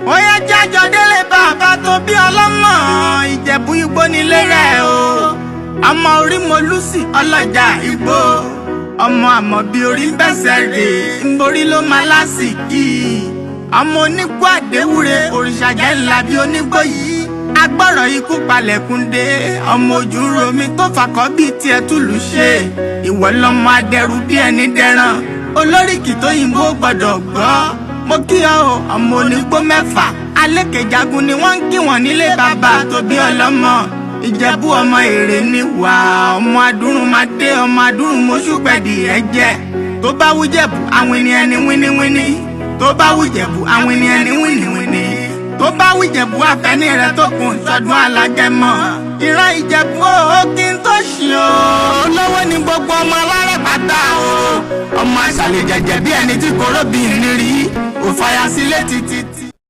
Ó yá, jájọ délé bàbá tó bí ọlọ́mọ. Ìjẹ̀bú Igbó nílé rẹ̀ o. Ọmọ orí Molúsì ọlọ́jà igbó. Ọmọ àmọ̀ bí orí ń bẹ̀sẹ̀ rè ń borí ló máa lásìkí. Ọmọ onígbó àdéwúre, òrìṣà jẹ́ ńlá bí onígbó yìí. Agbọ́rọ̀ ikú palẹ̀kùndé. Ọmọ ojú ń romi tó fàkọ́ bíi tiẹ̀ túlù ṣe. Ìwọ lọmọ adẹrù bí ẹni dẹran. Olóríkì tó yìnbó gbọ́dọ̀ gbọ́. Mo kí ọ o, ọmọ onígbó mẹ́fà. Alékèjagun ni wọ́n ń kí wọ́n nílé bàbá tó bí ọlọ́mọ. Ìjẹ̀bú ọmọ èrè ni wà. Ọmọ adúrún máa dé, ọmọ adúrún mọ́ṣúpẹ̀dì ẹ jẹ́. Tó bá wú Jẹ̀bú, àwọn ènìyàn ní wíníwíní. Tó bá wú Jẹ̀bú, àwọn ènìyàn ní wíníwíní. Tó bá wú Ìjẹ̀bú, àfẹ́ní rẹ̀ tó kùn sọdún alágẹmọ. Ìran Ìjẹ̀bú ó kí n tó ṣì ó. Olówó ni gbogbo ọmọ alárẹ̀ pátá o. Ọmọ àṣàlẹ̀ jẹ̀jẹ̀ bí ẹni tí kò róbìnrin rí. Òfàyà sílé títí.